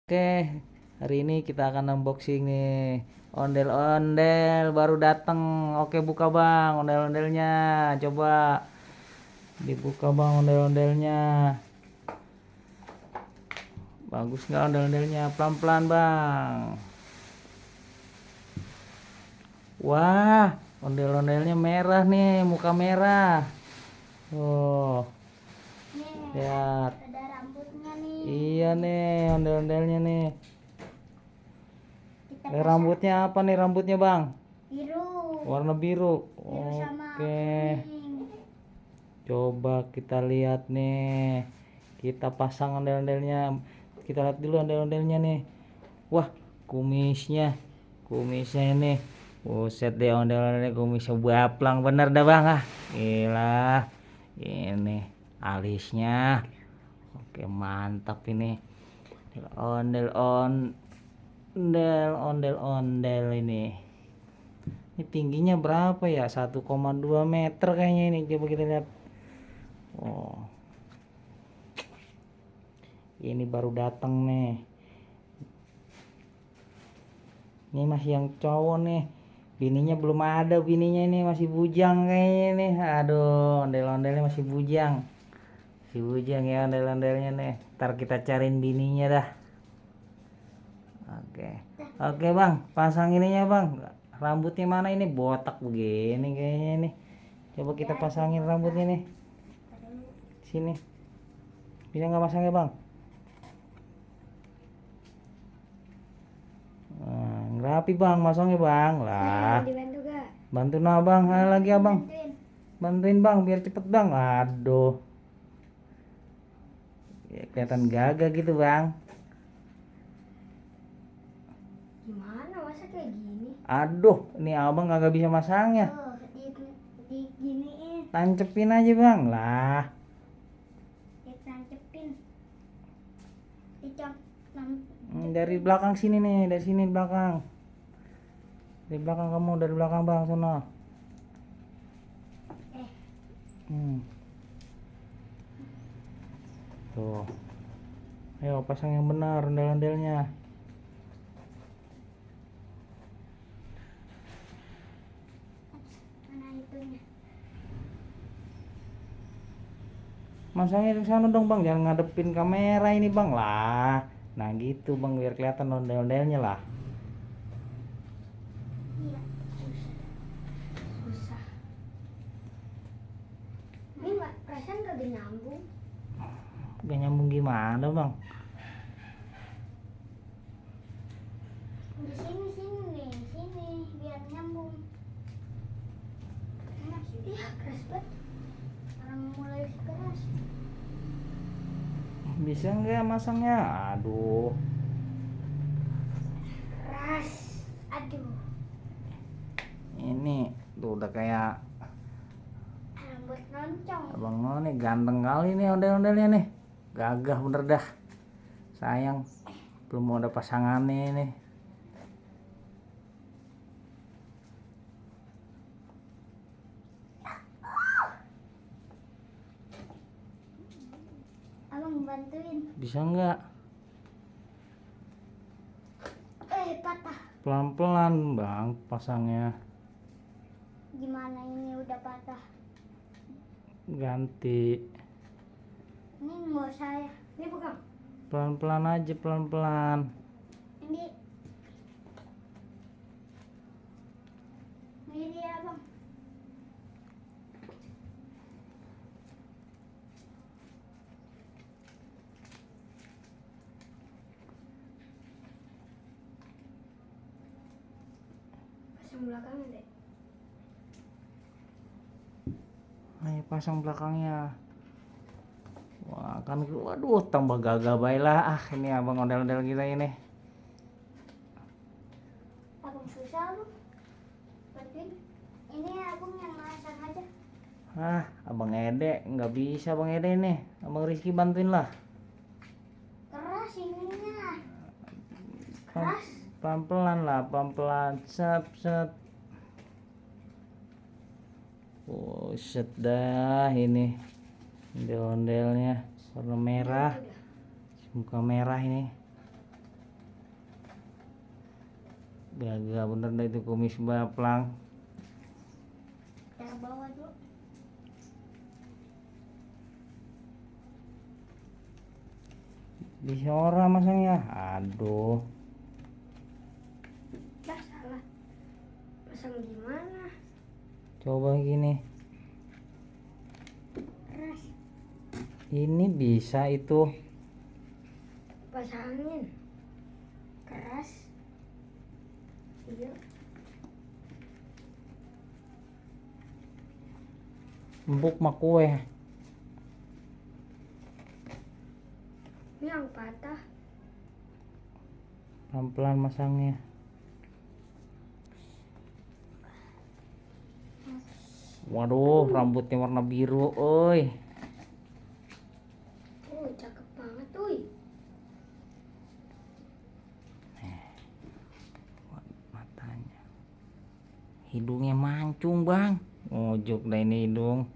Oke, hari ini kita akan unboxing nih ondel-ondel baru datang. Oke, buka bang ondel-ondelnya. Coba dibuka bang ondel-ondelnya. Bagus nggak ondel-ondelnya? Pelan-pelan bang. Wah, ondel-ondelnya merah nih, muka merah. Oh, lihat. Ada rambutnya nih. Iya nih ondel-ondelnya nih. Kita Rambutnya apa nih rambutnya bang? biru. Warna biru. Biru sama Oke. kuning. Coba kita lihat nih. Kita pasang ondel-ondelnya. Kita lihat dulu ondel-ondelnya nih. Wah, kumisnya. Kumisnya ini. Buset deh ondel-ondelnya kumisnya baplang bener dah bang ah. Gila. Ini alisnya. Oke, mantap ini. Ondel-ondel ini. Ini tingginya berapa ya? 1,2 meter kayaknya ini. Coba kita lihat. Oh. Ini baru datang nih. Ini masih yang cowok nih. Bininya belum ada, bininya ini masih bujang kayaknya nih. Aduh, ondel-ondelnya masih bujang. Masih bujang ya ondel-ondelnya nih. Ntar kita cariin bininya dah. Oke. Oke, Bang. Pasang ininya, Bang. Rambutnya mana ini? Botak begini kayaknya nih. Coba kita pasangin rambutnya nih. Sini. Bisa nggak pasangnya, Bang? Nah, rapi Bang, masangnya Bang. Lah. Dibantu gak? Bantuin Abang, lagi Abang. Bantuin. Bantuin Bang biar cepet Bang. Aduh. Ya, kelihatan gagah gitu Bang. Gimana masa kayak gini? Aduh, ini Abang kagak bisa masangnya. Oh, diginiin. Tancepin aja Bang. Lah. Ditancepin. Dicop. Dari belakang sini nih, dari sini belakang. Dari belakang kamu, dari belakang Bang sono. Tuh. Ayo pasang yang benar ondel-ondelnya. Mana itunya? Masangnya di sana dong Bang, jangan ngadepin kamera ini Bang lah. Nah gitu Bang biar kelihatan ondel-ondelnya lah. Iya, susah. Ini perasaan gak nyambung. Gak nyambung gimana Bang? Di sini biar nyambung. Iya, keras banget. Orang mulai keras. Bisa nggak masangnya? Aduh. Keras. Aduh. Ini tuh udah kayak Rambut loncong. Abang Nol nih ganteng kali nih ondel-ondelnya nih. Gagah bener dah. Sayang belum ada pasangannya nih. Abang bantuin. Bisa nggak? Patah. Pelan-pelan Bang pasangnya. Gimana ini udah patah? Ganti. Ini mau saya. Ini bukan. Pelan-pelan aja, pelan-pelan. Ini dia abang. Pasang belakang deh. Ayo pasang belakangnya. Wah kan, waduh tambah gagah baiklah ah ini abang ondel-ondel kita ini. Abang susah lu. Bantuin. Ini abang yang masang aja. Ah abang Ede nggak bisa abang Ede nih, abang Rizky bantuin lah. Keras ininya. Keras. Pelan-pelan lah, pelan-pelan. Set. Oh set dah ini ondel-ondelnya warna merah, muka merah ini. Gak bener dah itu kumis baplang. Dari bawah dulu. Bisa orang masangnya. Aduh. Dah salah. Pasang gimana? Coba gini. Keras. Ini bisa itu. Pasangin. Keras. Iya. Empuk mah kue. Ini yang patah. Pelan-pelan masangnya. Waduh, rambutnya warna biru, oi. Oh, cakep banget, uy. Matanya. Hidungnya mancung, Bang. Ngojuk dah ini hidung.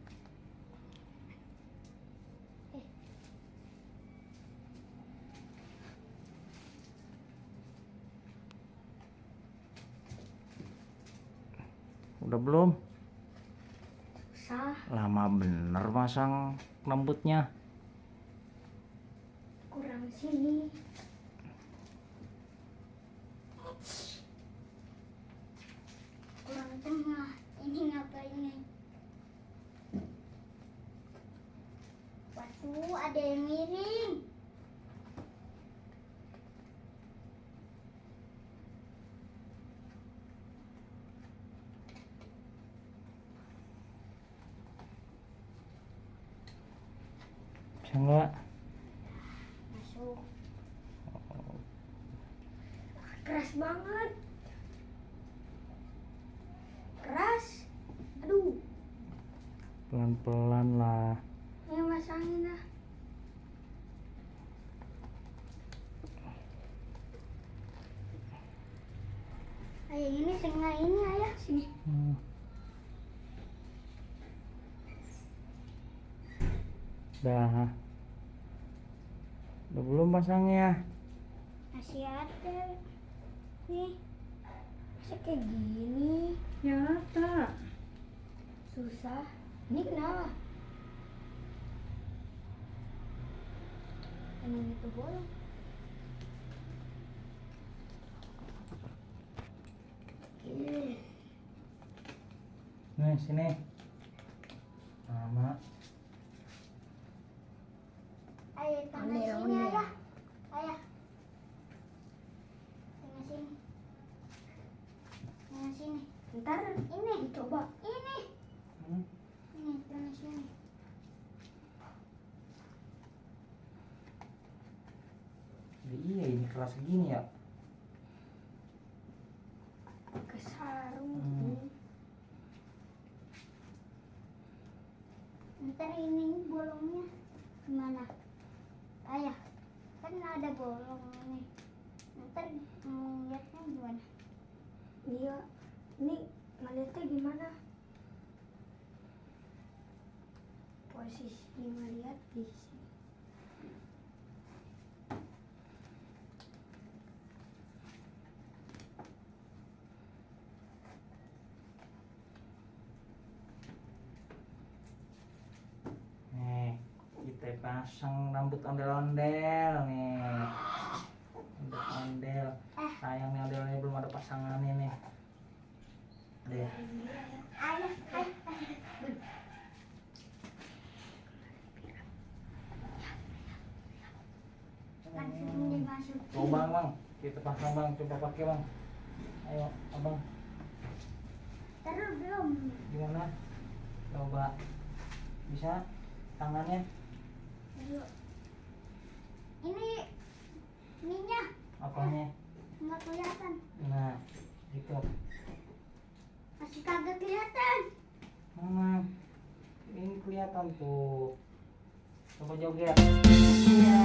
Udah belum? Sah. Lama bener masang rambutnya. Kurang sini. Kurang tengah. Ini ngapain nih? Waduh, ada yang miring. Bisa enggak? Masuk. Keras banget. Keras. Aduh. Pelan-pelan lah. Ini masangin lah. Ayah ini tengah ini ayah sini. Dah. Udah belum pasangnya? Masih ada. Nih. Masa kayak gini? Nyata. Susah. Ini kenapa? Ini itu bolong. Nih, sini. Mama. Ayah tangan Ondel, sini ondel. ayah. Ayah. Tengah sini. Tengah sini. Ntar ini coba. Ini. Hmm? Ini tengah sini. Iya, ini keras gini ya. Ke sarung. Hmm. Ntar ini bolongnya gimana? Ayah, kan ada bolong nih. Ntar mau lihatnya gimana? Iya. Ini ngeliatnya gimana? Posisi ngeliat di sini. Nih, kita pasang rambut ondel-ondel nih. Ondel-ondel. Sayang nih ondel-ondelnya belum ada pasangannya nih. Deh. Ayah, ayah. Langsung dimasukin. Coba bang, kita pasang bang, coba pakai bang. Ayo, abang, Terus belum. gimana? Coba, bisa tangannya? Ayo. Ini ininya Apanya? nggak kelihatan. Nah, gitu. Masih kagak kelihatan. Ini kelihatan tuh. Coba joget. Iya.